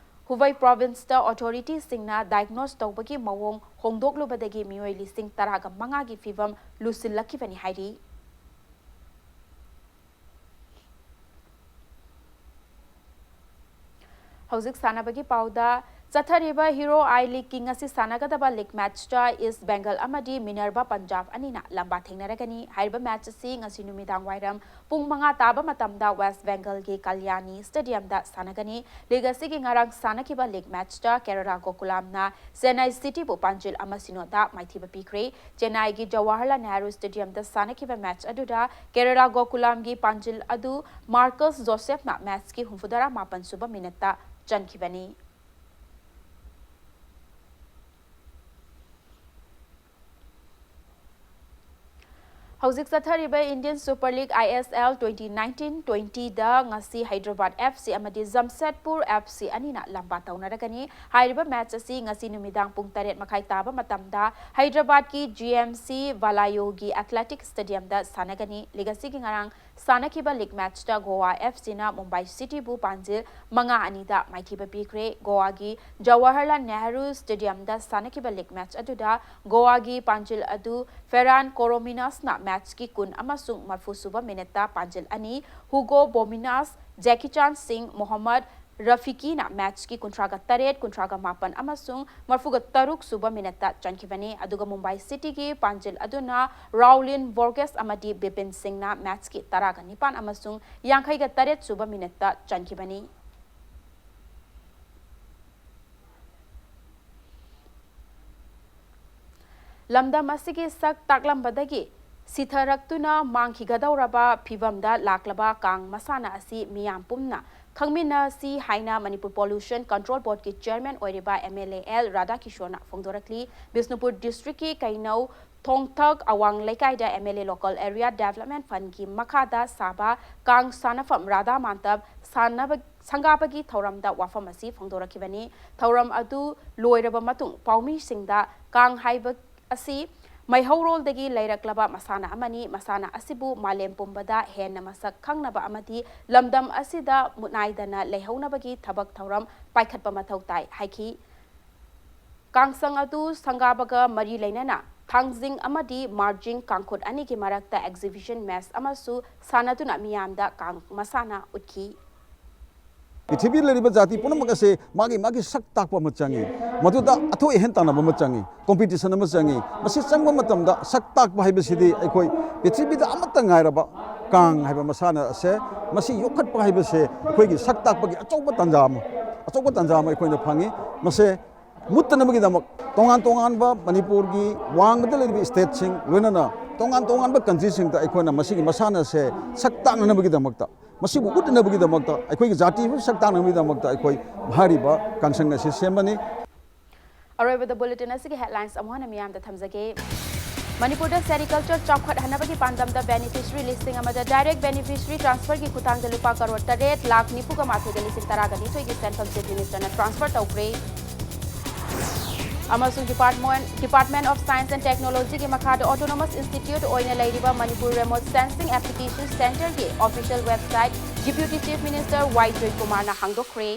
ꯍꯨꯕꯩ ꯄ꯭ꯔꯣꯚꯤꯟꯁꯇ ꯑꯣꯊꯣꯔꯤꯇꯤꯁꯤꯡꯅ ꯗꯥꯏꯒꯅꯣꯁ ꯇꯧꯕꯒꯤ ꯃꯑꯣꯡ ꯍꯣꯡꯗꯣꯛꯂꯨꯕꯗꯒꯤ ꯃꯤꯑꯣꯏ ꯂꯤꯁꯤꯡ ꯇꯔꯥꯒ ꯃꯉꯥꯒꯤ ꯐꯤꯚꯝ ꯂꯨꯁꯤꯜꯂꯛꯈꯤꯕꯅꯤ ꯍꯥꯏꯔꯤ꯫ ꯍꯧꯖꯤꯛ ꯁꯥꯟꯅꯕꯒꯤ ꯄꯥꯎꯗ꯫ ꯆꯠꯊꯔꯤꯕ ꯍꯤꯔꯣ ꯑꯥꯏ ꯂꯤꯒꯀꯤ ꯉꯁꯤ ꯁꯥꯟꯅꯒꯗꯕ ꯂꯤꯒ ꯃꯦꯆꯇ ꯏꯁ ꯕꯦꯡꯒꯜ ꯑꯃꯗꯤ ꯃꯤꯅꯔꯚꯥ ꯄꯟꯖꯥꯕ ꯑꯅꯤꯅ ꯂꯝꯕꯥ ꯊꯦꯡꯅꯔꯒꯅꯤ꯫ ꯍꯥꯏꯔꯤꯕ ꯃꯦꯆ ꯑꯁꯤ ꯉꯁꯤ ꯅꯨꯃꯤꯗꯥꯡ ꯋꯥꯏꯔꯝ ꯄꯨꯡ ꯃꯉꯥ ꯇꯥꯕ ꯃꯇꯝꯗ ꯋꯦꯁ ꯕꯦꯡꯒꯜꯒꯤ ꯀꯜꯌꯥꯅꯤ ꯁ꯭ꯇꯦꯗꯤꯌꯝꯗ ꯁꯥꯟꯅꯒꯅꯤ꯫ ꯂꯤꯒ ꯑꯁꯤꯒꯤ ꯉꯔꯥꯡ ꯁꯥꯟꯅꯈꯤꯕ ꯂꯤꯒ ꯃꯦꯆꯇ ꯀꯦꯔꯂꯥ ꯒꯣꯀꯨꯂꯥꯝꯅ ꯆꯦꯟꯅꯥꯏ ꯁꯤꯇꯤꯕꯨ ꯄꯥꯟꯖꯤꯜ ꯑꯃ ꯁꯤꯅꯣꯗ ꯃꯥꯏꯊꯤꯕ ꯄꯤꯈ꯭ꯔꯦ꯫ ꯆꯦꯟꯅꯥꯏꯒꯤ ꯖꯋꯥꯍꯔꯂꯥꯜ ꯅꯦꯍꯔꯨ ꯁ꯭ꯇꯦꯗꯤꯌꯝꯗ ꯁꯥꯟꯅꯈꯤꯕ ꯃꯦꯆ ꯑꯗꯨꯗ ꯀꯦꯔꯂꯥ ꯒꯣꯀꯨꯂꯥꯝꯒꯤ ꯄꯥꯟꯖꯤꯜ ꯑꯗꯨ ꯃꯥꯔꯀꯁ ꯖꯣꯁꯦꯐꯅ ꯃꯦꯆꯀꯤ ꯍꯨꯝꯐꯨꯇꯔꯥ ꯃꯥꯄꯟ ꯁꯨꯕ ꯃꯤꯅꯠꯇ ꯆꯟꯈꯤꯕꯅꯤ꯫ ꯍꯧꯖꯤꯛ ꯆꯠꯊꯔꯤꯕ ꯏꯟꯗꯤꯌꯟ ꯁꯨꯄꯔ ꯂꯤꯒ, ꯑꯥꯏ ꯑꯦꯁ ꯑꯦꯜ, ꯇ꯭ꯋꯦꯟꯇꯤ ꯅꯥꯏꯟꯇꯤꯟ ꯇ꯭ꯋꯦꯟꯇꯤꯗ ꯉꯁꯤ ꯍꯩꯗ꯭ꯔꯕꯥꯗ ꯑꯦꯐ ꯁꯤ ꯑꯃꯗꯤ ꯖꯝꯁꯦꯗꯄꯨꯔ ꯑꯦꯐ ꯁꯤ ꯑꯅꯤꯅ ꯂꯝꯕꯥ ꯇꯧꯅꯔꯒꯅꯤ꯫ ꯍꯥꯏꯔꯤꯕ ꯃꯦꯆ ꯑꯁꯤ ꯉꯁꯤ ꯅꯨꯃꯤꯗꯥꯡ ꯄꯨꯡ ꯇꯔꯦꯠ ꯃꯈꯥꯏ ꯇꯥꯕ ꯃꯇꯝꯗ ꯍꯩꯗ꯭ꯔꯕꯥꯗꯀꯤ ꯖꯤ ꯑꯦꯝ ꯁꯤ ꯕꯥꯂꯥꯌꯣꯒꯤ ꯑꯦꯊꯂꯦꯇꯤꯛ ꯁ꯭ꯇꯦꯗꯤꯌꯝꯗ ꯁꯥꯟꯅꯒꯅꯤ꯫ ꯂꯤꯒ ꯑꯁꯤꯒꯤ ꯉꯔꯥꯡ ꯁꯥꯟꯅꯈꯤꯕ ꯂꯤꯒ ꯃꯦꯆꯇ ꯒꯣꯋꯥ ꯑꯦꯐ ꯁꯤꯅ ꯃꯨꯝꯕꯥꯏ ꯁꯤꯇꯤꯕꯨ ꯄꯥꯟꯖꯤꯜ ꯃꯉꯥ ꯑꯅꯤꯗ ꯃꯥꯏꯊꯤꯕ ꯄꯤꯈ꯭ꯔꯦ꯫ ꯒꯣꯋꯥꯒꯤ ꯖꯋꯥꯍꯔꯂꯥꯜ ꯅꯦꯍꯔꯨ ꯁ꯭ꯇꯦꯗꯤꯌꯝꯗ ꯁꯥꯟꯅꯈꯤꯕ ꯂꯤꯒ ꯃꯦꯆ ꯑꯗꯨꯗ ꯒꯣꯋꯥꯒꯤ ꯄꯥꯟꯖꯤꯜ ꯑꯗꯨ ꯐꯦꯔꯥꯟ ꯀꯣꯔꯣꯃꯤꯅꯁꯅ ꯃꯦꯆꯀꯤ ꯀꯨꯟ ꯑꯃꯁꯨꯡ ꯃꯔꯐꯨ ꯁꯨꯕ ꯃꯤꯅꯠꯇ ꯄꯥꯟꯖꯤꯜ ꯑꯅꯤ, ꯍꯨꯒꯣ ꯕꯣꯃꯤꯅꯥꯁ, ꯖꯦꯀꯤ ꯆꯥꯟ ꯁꯤꯡ, ꯃꯣꯍꯝꯃꯗ ꯔꯐꯤꯀꯤꯅ ꯃꯦꯆꯀꯤ ꯀꯨꯟꯊ꯭ꯔꯥꯒ ꯇꯔꯦꯠ, ꯀꯨꯟꯊ꯭ꯔꯥꯒ ꯃꯥꯄꯟ ꯑꯃꯁꯨꯡ ꯃꯔꯐꯨꯒ ꯇꯔꯨꯛ ꯁꯨꯕ ꯃꯤꯅꯠꯇ ꯆꯟꯈꯤꯕꯅꯤ꯫ ꯑꯗꯨꯒ ꯃꯨꯝꯕꯥꯏ ꯁꯤꯇꯤꯒꯤ ꯄꯥꯟꯖꯤꯜ ꯑꯗꯨꯅ ꯔꯥꯎꯂꯤꯟ ꯕꯣꯔꯒꯦꯁ ꯑꯃꯗꯤ ꯕꯤꯄꯤꯟ ꯁꯤꯡꯅ ꯃꯦꯆꯀꯤ ꯇꯔꯥꯒ ꯅꯤꯄꯥꯟ ꯑꯃꯁꯨꯡ ꯌꯥꯡꯈꯩꯒ ꯇꯔꯦꯠ ꯁꯨꯕ ꯃꯤꯅꯠꯇ ꯆꯟꯈꯤꯕꯅꯤ꯫ ꯂꯝꯗꯝ ꯑꯁꯤꯒꯤ ꯁꯛ ꯇꯥꯛꯂꯝꯕꯗꯒꯤ ꯁꯤꯊꯔꯛꯇꯨꯅ ꯃꯥꯡꯈꯤꯒꯗꯧꯔꯕ ꯐꯤꯚꯝꯗ ꯂꯥꯛꯂꯕ ꯀꯥꯡ ꯃꯁꯥꯟꯅ ꯑꯁꯤ ꯃꯤꯌꯥꯝ ꯄꯨꯝꯅ ꯈꯪꯃꯤꯟꯅꯁꯤ ꯍꯥꯏꯅ ꯃꯅꯤꯄꯨꯔ ꯄꯣꯂꯨꯁꯟ ꯀꯟꯇ꯭ꯔꯣꯜ ꯕꯣꯔꯗꯀꯤ ꯆꯤꯌꯔꯃꯦꯟ ꯑꯣꯏꯔꯤꯕ ꯑꯦꯝ ꯑꯦꯜ ꯑꯦ ꯑꯦꯜ ꯔꯥꯙꯥꯀꯤꯁꯣꯔꯅ ꯐꯣꯡꯗꯣꯔꯛꯂꯤ꯫ ꯕꯤꯁꯅꯨꯄꯨꯔ ꯗꯤꯁꯇ꯭ꯔꯤꯛꯀꯤ ꯀꯩꯅꯧ ꯊꯣꯡꯊꯛ ꯑꯋꯥꯡ ꯂꯩꯀꯥꯏꯗ M L A local area development ꯐꯟꯒꯤ ꯃꯈꯥꯗ ꯁꯥꯕ ꯀꯥꯡ ꯁꯥꯟꯅꯐꯝ ꯔꯥꯙꯥ ꯃꯥꯟꯇꯞ ꯁꯥꯟꯅꯕ, ꯁꯪꯒꯥꯕꯒꯤ ꯊꯧꯔꯝꯗ ꯋꯥꯐꯝ ꯑꯁꯤ ꯐꯣꯡꯗꯣꯔꯛꯈꯤꯕꯅꯤ꯫ ꯊꯧꯔꯝ ꯑꯗꯨ ꯂꯣꯏꯔꯕ ꯃꯇꯨꯡ ꯄꯥꯎꯃꯤꯁꯤꯡꯗ ꯀꯥꯡ ꯍꯥꯏꯕ ꯑꯁꯤ ꯃꯩꯍꯧꯔꯣꯜꯗꯒꯤ ꯂꯩꯔꯛꯂꯕ ꯃꯁꯥꯟꯅ ꯑꯃꯅꯤ꯫ ꯃꯁꯥꯟꯅ ꯑꯁꯤꯕꯨ ꯃꯥꯂꯦꯝ ꯄꯨꯝꯕꯗ ꯍꯦꯟꯅ ꯃꯁꯛ ꯈꯪꯅꯕ ꯑꯃꯗꯤ ꯂꯝꯗꯝ ꯑꯁꯤꯗ ꯃꯨꯠꯅꯥꯏꯗꯅ ꯂꯩꯍꯧꯅꯕꯒꯤ ꯊꯕꯛ ꯊꯧꯔꯝ ꯄꯥꯏꯈꯠꯄ ꯃꯊꯧ ꯇꯥꯏ ꯍꯥꯏꯈꯤ꯫ ꯀꯥꯡꯁꯪ ꯑꯗꯨ ꯁꯪꯒꯥꯕꯒ ꯃꯔꯤ ꯂꯩꯅꯅ ꯊꯥꯡꯖꯤꯡ ꯑꯃꯗꯤ ꯃꯥꯔꯖꯤꯡ ꯀꯥꯡꯈꯨꯠ ꯑꯅꯤꯒꯤ ꯃꯔꯛꯇ exhibition match ꯑꯃꯁꯨ ꯁꯥꯟꯅꯗꯨꯅ ꯃꯤꯌꯥꯝꯗ ꯀꯥꯡ ꯃꯁꯥꯟꯅ ꯎꯠꯈꯤ꯫ ꯄ꯭ꯔꯤꯊꯤꯕꯤꯗ ꯂꯩꯔꯤꯕ ꯖꯥꯇꯤ ꯄꯨꯝꯅꯃꯛ ꯑꯁꯦ ꯃꯥꯒꯤ ꯃꯥꯒꯤ ꯁꯛ ꯇꯥꯛꯄ ꯑꯃ ꯆꯪꯉꯤ꯫ ꯃꯗꯨꯗ ꯑꯊꯣꯏ ꯑꯍꯦꯟ ꯇꯥꯟꯅꯕ ꯑꯃ ꯆꯪꯉꯤ, competition ꯑꯃ ꯆꯪꯉꯤ꯫ ꯃꯁꯤ ꯆꯪꯕ ꯃꯇꯝꯗ ꯁꯛ ꯇꯥꯛꯄ ꯍꯥꯏꯕꯁꯤꯗꯤ ꯑꯩꯈꯣꯏ ꯄ꯭ꯔꯤꯊꯤꯕꯤꯗ ꯑꯃꯠꯇ ꯉꯥꯏꯔꯕ ꯀꯥꯡ ꯍꯥꯏꯕ ꯃꯁꯥꯟꯅ ꯑꯁꯦ, ꯃꯁꯤ ꯌꯣꯛꯈꯠꯄ ꯍꯥꯏꯕꯁꯦ ꯑꯩꯈꯣꯏꯒꯤ ꯁꯛ ꯇꯥꯛꯄꯒꯤ ꯑꯆꯧꯕ ꯇꯥꯟꯖꯥ ꯑꯃ, ꯑꯆꯧꯕ ꯇꯥꯟꯖꯥ ꯑꯃ ꯑꯩꯈꯣꯏꯅ ꯐꯪꯉꯤ꯫ ꯃꯁꯦ ꯃꯨꯠꯇꯅꯕꯒꯤꯗꯃꯛ ꯇꯣꯉꯥꯟ ꯇꯣꯉꯥꯟꯕ ꯃꯅꯤꯄꯨꯔꯒꯤ ꯋꯥꯡꯃꯗ ꯂꯩꯔꯤꯕ stateꯁꯤꯡ, ꯂꯣꯏꯅꯅ ꯇꯣꯉꯥꯟ ꯇꯣꯉꯥꯟꯕ countryꯁꯤꯡꯗ ꯑꯩꯈꯣꯏꯅ ꯃꯁꯤꯒꯤ ꯃꯁꯥꯟꯅ ꯑꯁꯦ ꯁꯛ ꯇꯥꯛꯅꯅꯕꯒꯤꯗꯃꯛꯇ, ꯃꯁꯤꯕꯨ ꯎꯠꯅꯅꯕꯒꯤꯗꯃꯛꯇ, ꯑꯩꯈꯣꯏꯒꯤ ꯖꯥꯇꯤꯕꯨ ꯁꯛ ꯇꯥꯛꯅꯕꯒꯤꯗꯃꯛꯇ ꯑꯩꯈꯣꯏ ꯍꯥꯏꯔꯤꯕ ꯀꯥꯡꯁꯪ ꯑꯁꯤ ꯁꯦꯝꯕꯅꯤ꯫ ꯑꯔꯣꯏꯕꯗ bulletin ꯑꯁꯤꯒꯤ headlines ꯑꯃꯨꯛ ꯍꯟꯅ ꯃꯤꯌꯥꯝꯗ ꯊꯝꯖꯒꯦ꯫ ꯃꯅꯤꯄꯨꯔꯗ sericulture ꯆꯥꯎꯈꯠꯍꯟꯅꯕꯒꯤ ꯄꯥꯟꯗꯝꯗ beneficiary ꯂꯤꯁꯤꯡ ꯑꯃꯗ direct beneficiary transferꯒꯤ ꯈꯨꯠꯊꯥꯡꯗ ꯂꯨꯄꯥ ꯀꯔꯣꯔ ꯇꯔꯦꯠ ꯂꯥꯈ ꯅꯤꯐꯨꯒ ꯃꯥꯊꯣꯏꯗ ꯂꯤꯁꯤꯡ ꯇꯔꯥꯒ ꯅꯤꯊꯣꯏꯒꯤ ꯁꯦꯟꯐꯝ Chief Ministerꯅ transfer ꯇꯧꯈ꯭ꯔꯦ꯫ ꯑꯃꯁꯨꯡ Department, Department of Science and Technologyꯒꯤ ꯃꯈꯥꯗ autonomous institute ꯑꯣꯏꯅ ꯂꯩꯔꯤꯕ Manipur remote sensing application centreꯒꯤ official website Deputy Chief Minister ꯋꯥꯏ ꯖꯣꯏꯀꯨꯃꯥꯔꯅ ꯍꯥꯡꯗꯣꯛꯈ꯭ꯔꯦ꯫